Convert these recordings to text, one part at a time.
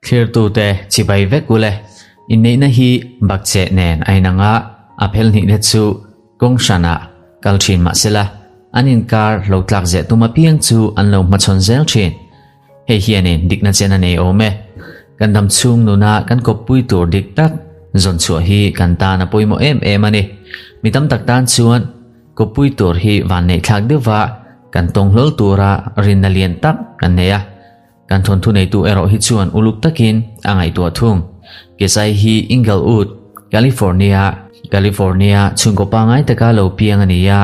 Thlirtute chibai vek ule, inneihna hi bakcheh nen a inang a, a phel hnihna chu kawng hranah kal thin mah sela, an inkar lo tlak zeh tum apiang chu an lo hmachhawn zel thin. Hei hianin dikna chen a nei awm e. Kan dam chhung nuna kan kawppui tur dik tak zawn chhuah hi kan tan a pawimawh em em a ni. Mi tam tak tan chuan kawppui tur hi vanneih thlak deuhva kan tawng hlawl tura rinna lian tak kan nei a. Kan thawnthu neitu erawh hi chuan uluk takin a ngaihtuah thung. Kesai hi Inglewood, California, California chhungkaw pangngai taka lo piang a ni a,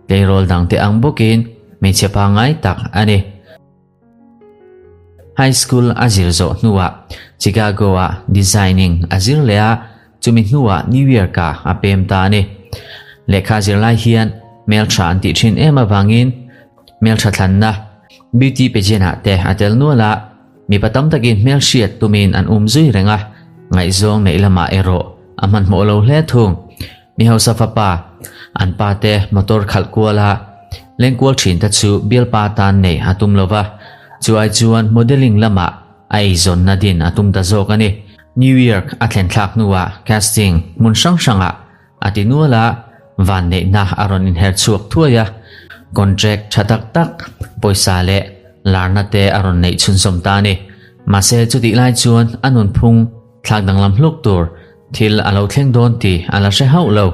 tleirawl dangte ang bawkin hmeichhe pangngai tak a ni. High school a zir zawh hnuah Chicago-ah designing a zir leh a, chumi hnuah New York-ah a pem ta a ni. Lehkha zir lai hian hmeltha an tih thin em avangin hmeltha thlanna beauty pageant-ah te a tel nual a, mipa tam takin hmelhriat tumin an um zui reng a, ngaihzawng neih lamah erawh a hmanhmawh lo hle thung. Mi hausa fapa, an pa te motor khalh kual a, lengkual thin te chu bialpa tan nei a tum lo va, chu ai chuan modelling lamah a eizawnna din a tum ta zawk a ni. New York a thlen thlak hnuah casting hmun hrang hrangah a ti nual a, vanneihna a rawn inher chhuak thuai a, contract tha tak tak, pawisa leh larna te a rawn neih chhunzawm ta a ni. Mahse chutih lai chuan a nunphung thlak danglam hluk tur Thil a lo thleng dawn tih a la hre hauh lo.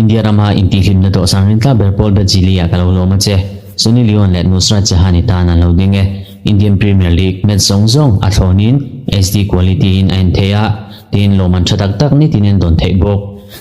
India rama intihhlimna dawhsan rintla ber pawl Bajili-ah ka lo lawm a che. Sunny Leone leh Nusrat Jahan-i tan an lo ding e. Indian Premier League match zawng zawng a thlawnin HD quality-in a en thei a, tin lawmman tha tak tak nitinin dawn theih bawk.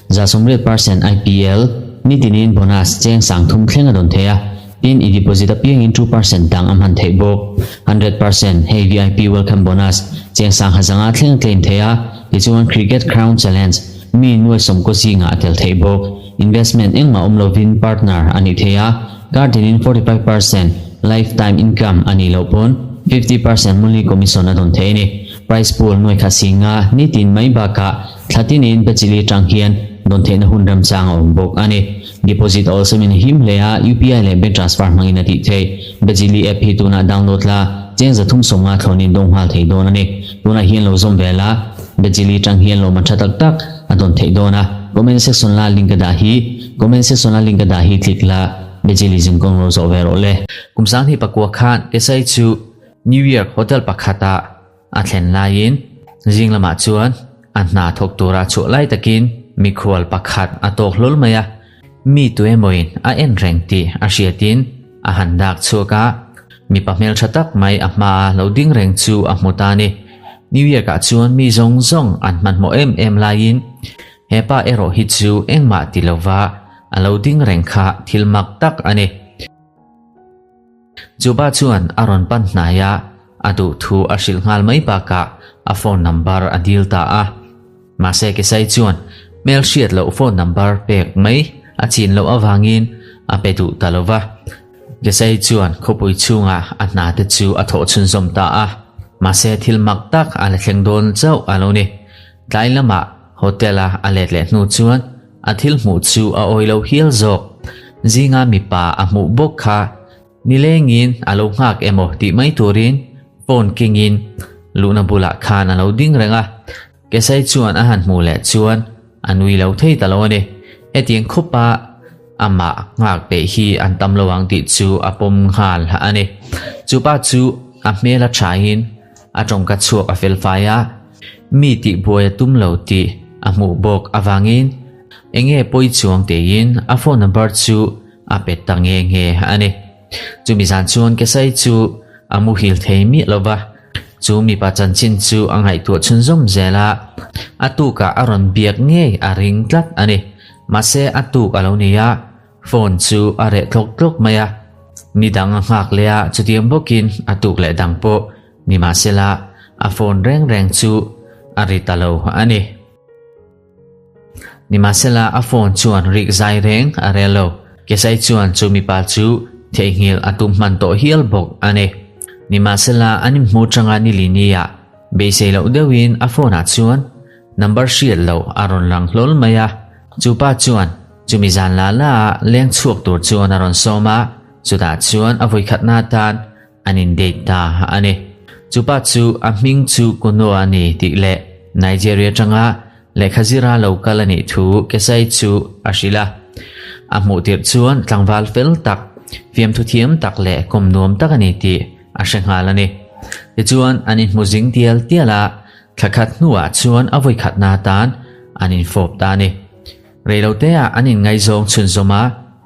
80% IPL nitinin bonus cheng 3000 thleng a dawn thei a, tin i deposit apiangin 2% dang a hman theih bawk. 100% hei VIP welcome bonus cheng 5000 thleng a claim thei a, Tichuan Cricket Crown Challenge mi nuai sawmkaw zingah a tel theih bawk. Investment engmah awm lovin partner a nih theih a, kar tinin 45% lifetime income a nih loh pawn 50% monthly commission a dawn theih a ni. Prize pool nuai khat singa nitin mai bakah thla tinin Bechili tang hian dawn theihna hun remchang a awm bawk a ni. Deposit awlsam in a him hle a, UPI leh bank transfer hmangin a tih theih. Bechili app hi tunah download la, cheng 350 thlawnin dawng nghal thei dawn a ni. Tunah hian lo zawm ve la, Bechili tang hian lawm a tha tak tak a dawn theih dawn a. Comment section la link a dah hi, Comment section la link a dah hi click la, Bechili zinkawng lo zawh ve rawh le. Kum 2009 khan Kesai chu New York hotel pakhatah a thlen laiin zing lamah chuan a hna thawk tura chhuah lai takin mikhual pakhat a tawk hlawl mai a, mi tuemawin a en reng tih a hriatin a han dak chhuak a, mipa hmeltha tak mai a hmaa lo ding reng chu a hmu ta a ni. New York-ah chuan mi zawng zawng an hmanhmawh em em laiin hepa erawh hi chu engmah ti lova a lo ding reng kha thil mak tak a ni. Chupa chuan a rawn pan hnai a, a duh thu a hrilh nghal mai bakah a phone number a dil ta a. Mahse Kesai chuan hmel hriat loh phone number pek mai a chin loh avangin a pe duh ta lo va. Kesai chuan khawpui chhungah a hna te chu a thawh chhunzawm ta a, mahse thil mak tak a la thleng dawn chauh a lo ni. Tlai lamah hotel-a a let leh hnu chuan a thil hmuh chu a awi lo hial zawk. Zinga mipa a hmuh bawk kha nilengin a lo nghak emaw tih mai turin phone kengin luhna bulah khan a lo ding reng a. Kesai chuan a han hmuh leh chuan a nui lo thei ta lo a ni. Hetiang khawpa amah nghak peih hi an tam lo ang tih chu a pawm nghal a ni. Chupa chu a hmel a thain a tawngka chhuak a fel fai a. Mi tih buai a tum lo tih a hmuh bawk avangin enge pawi chuang teiin a phone number chu a pe ta nge nge a ni. Chumi zan chuan Kesai chu a muhil thei miah lo va, chu mipa chanchin chu a ngaihtuah chhunzawm zel a, a tukah a rawn biak ngei a ring tlat a ni. Mahse a tuk a lo ni a, phone chu a reh tlawk tlawk mai a, nidang a nghak leh a, chutiang bawkin a tuk leh dang pawh Nimahsela, a phone reng reng chu a ri ta lo a ni. Nimahsela, a phone chuan rik zai reng a rel lo. Kesai chuan chu mipa chu theihnghilh a tum hman tawh hial bawk a ni. Nimahsela, an inhmu tanga nilini-ah beisei loh deuhin a phone-ah chuan number hriat loh a rawn lang hlawl mai a. Chu pa chuan chumi zan la la-ah leng chhuak tur chuan a rawn sawm a, chutah chuan a vawikhatna atan. an in date ta a ni. Chupa chu a hming chu Kuno a ni tih leh Nigeria atanga lehkha zira lo kal a nih thu Kesai chu a hrilh a. A hmuh tirh chuan tlangval fel tak, fiamthu thiam tak leh kawm nuam tak a ni tih a hre nghal a ni. Tichuan an inhmu zing tial tial a, thla khat hnuah chuan a vawikhatna atan an infawp ta a ni. Reiloteah an inngaizawng chhunzawm a,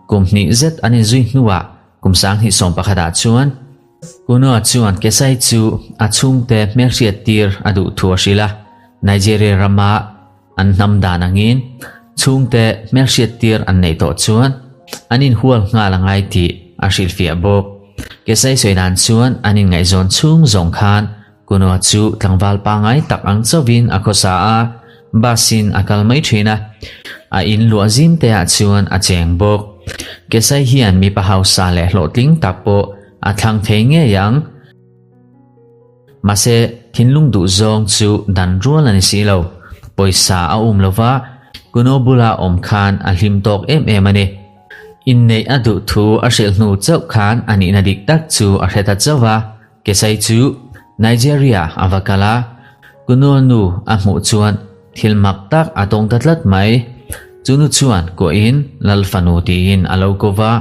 kum hnih zet an inzui hnuah kum 2011 ah chuan Kuno chuan Kesai chu a chhungte hmelhriat tir a duh thu a hrilh a, Nigeria rama an hnam dan angin chhungte hmelhriat tir an neih tawh chuan an inhual nghal a ngai tih a hrilhfiah bawk. Kesai sawi dan chuan an inngaihzawn chhung zawng khan Kuno chu tlangval pangai tak ang chauhin a khawsa a, bus in a kal mai thin a, a in luah zim te ah chuan a cheng bawk. Kesai hian mipa hausa leh hlawhtling tak pawh a thlang thei ngei ang. Mahse, thinlung duh zawng chu dan rual a ni si lo. Pawisa a um lova, Kuno bula awm khan a hlim tawk em em a ni. Inneih a duh thu a hrilh hnu chauh khan a nihna dik tak chu a hre ta chauh a. Kesai chu Nigeria a va kal a, Kuno nu a hmuh chuan thil mak tak a tawng ta tlat mai. Chu nu chuan kuahin Lal fanu tiin a lo ko va,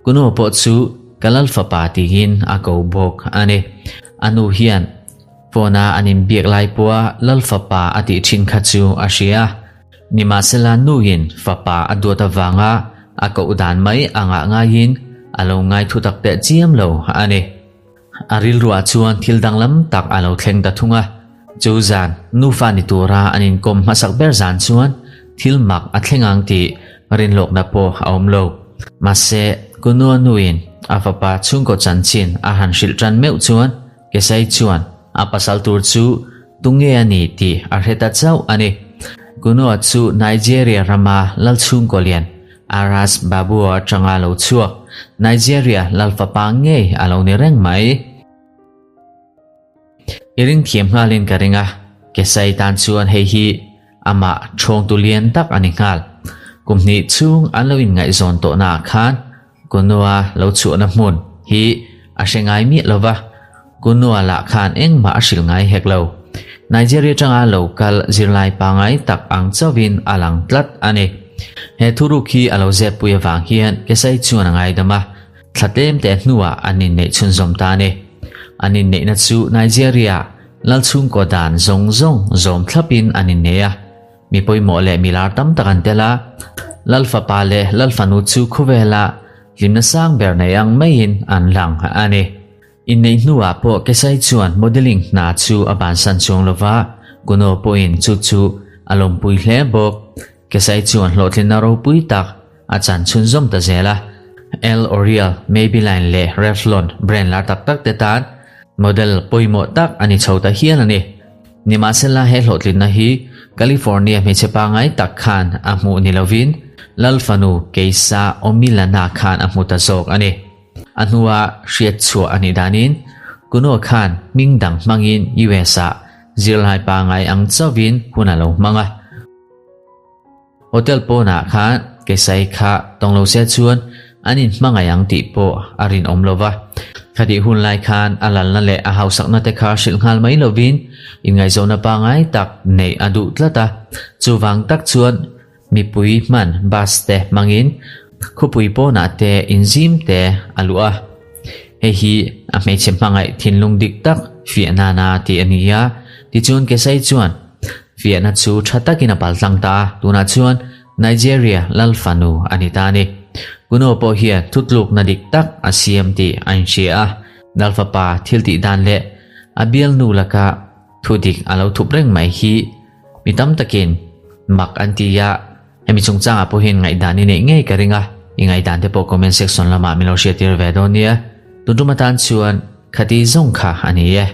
Kuno pawh chu ka Lal fapa tiin a ko bawk a ni. A nu hian phone a an inbiak lai pawha Lal fapa a tih thin kha chu a hria. Nimahsela nuin fapa a duat avanga a koh dan mai a ngah ngaiin a lo ngai thutak teh chiam lo a ni. A rilruah chuan thil danglam tak a lo thleng ta thung a. Chu zan, nufa ni tura an inkawm hmasak ber zan chuan thil mak a thleng ang tih rinlawkna pawh a awm lo. Mahse, Kunua nuin a fapa chhungkaw chanchin a han hrilh tan meuh chuan Kesai chuan a pasal tur chu tunge a ni tih a hre ta chauh a ni. Kunua chu Nigeria rama lal chhungkaw lian Aras Babu atanga lo chhuak Nigeria lalfapa ngei a lo ni reng mai. I ring thiam nghalin ka ring a, Kesai tan chuan hei hi amah thawngtu lian tak a ni nghal. Kum hnih chhung an lo inngaihzawn tawhnaah khan Kunua lo chhuahna hmun hi a hre ngai miah lo va, Kunua lah khan engmah a hrilh ngai hek lo. Nigeria atanga lo kal zirlai pangai tak ang chauhin a lang tlat a ni. He thuruk hi a lo zep pui avang hian Kesai chuan a ngaidam a, thla tlem teh hnuah an inneih chhunzawm ta a ni. An inneihna chu Nigeria lalchhungkaw dan zawng zawng zawm thlapin an innei a. Mi pawimawh leh mi lar tam tak an tel a, Lal fapa leh Lal fanu chu khawvela hlimna sang ber nei ang maiin an lang a ni. Inneih hnuah pawh Kesai chuan modelling hna chu a bansan chuang lo va, Kuno pawhin chu chu a lawmpui hle bawk. Kesai chuan hlawhtlinna ropui tak a chan chhunzawm ta zel a, L'Oreal, Maybelline leh Revlon brand lar tak tak te tan model pawimawh tak a ni chho ta hial a ni. Nimahsela he hlawhtlinna hi California hmeichhe pangngai tak khan a hmuh ni lovin Lal fanu Keisa Omilana khan a hmu ta zawk a ni. A hnua hriat chhuah a nih danin Kuno khan hming dang hmangin US-ah zirlai pangngai ang chauhin hun a lo hmang a. Hotel pawnah khan Kesai kha tawng lo se chuan an inhmangaih ang tih pawh a rinawm lo va. Khatih hun lai khan a lalna leh a hausakna te kha hrilh nghal mai lovin inngaihzawhna pangngai tak neih a duh tlat a. Chuvang tak chuan mipui hman bus te hmangin khawpui pawnah te inzim te a luh a. Hei hi a hmeichhe hmangaih thinlung dik tak fiah nana tih a ni a. Tichuan Kesai chuan Fiahna chu tha takin a paltlang ta a, tunah chuan Nigeria lal fanu a ni ta a ni. Kuno pawh hian thutlukna dik tak a siam tih a inhria a, lal fapa thil tih dan leh a bialnu laka thu dik a lo thup reng mai hi mi tam takin mak an ti a, hemi chungchangah pawh hian ngaihdan i neih ngei ka ring a, i ngaihdan te pawh comment section lamah min lo hriattir ve dawn nia. Tun tum atan chuan khati zawng kha a ni e.